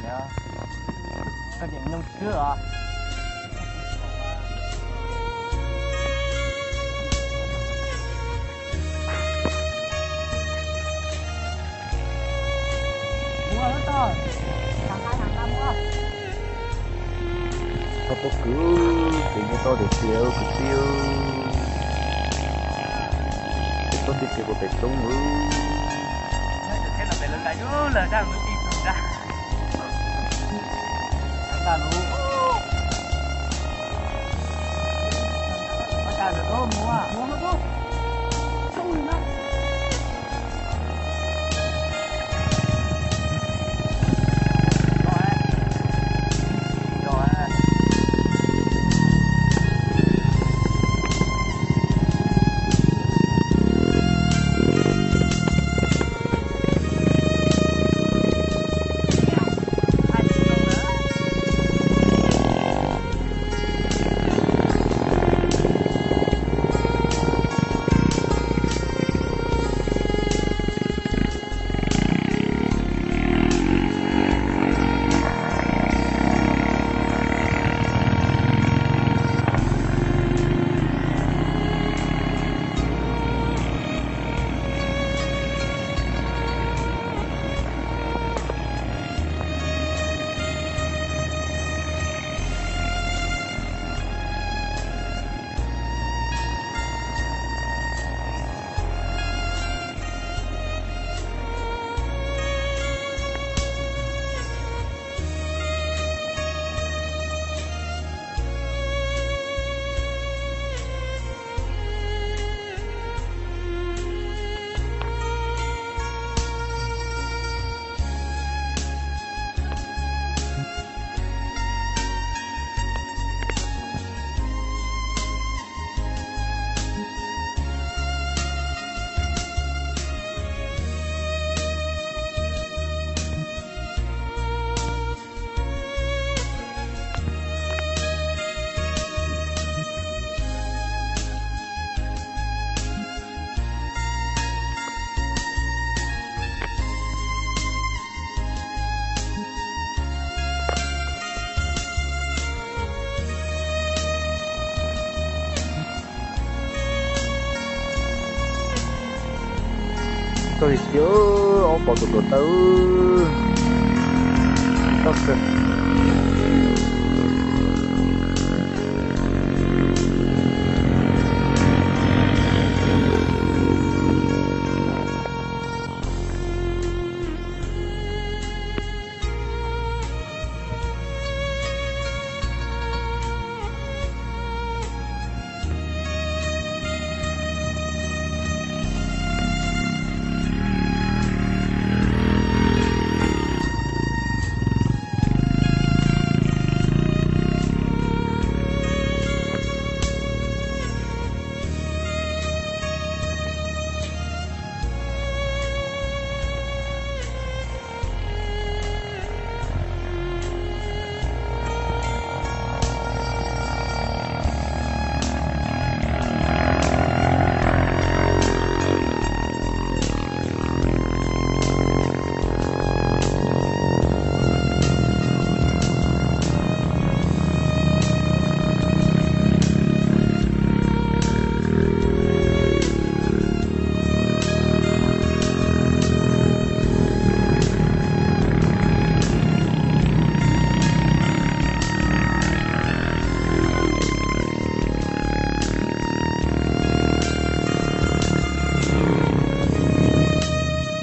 Koj niam nyooj tswb os. Tau pob kws, ces nyob tau tiag tiag kwv tij. Tau tiag tiag kuv pem roob. Txog li tiag, ob pom tus tuav tawb, txog kawg.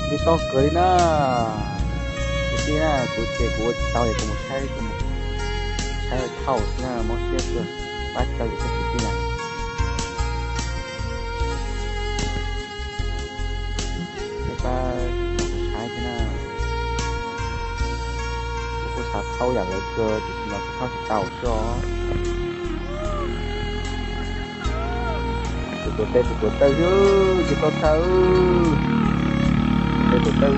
Li tau kawg li na. Kwv tij na, kuv ces kuv ua tsis tau es kuv mus saib, kuv mus saib thauj xwb na, mob siab kawg, pab caw kuv txhob kwv tij na. Peb pab saib thiab na. Kuv kuj xav thauj yam lawv kawg tiam sis mas kuv thauj tsis tau xwb os. Tus tuav tes, tus tuav taw, yog tau thaw, tes tuav taw.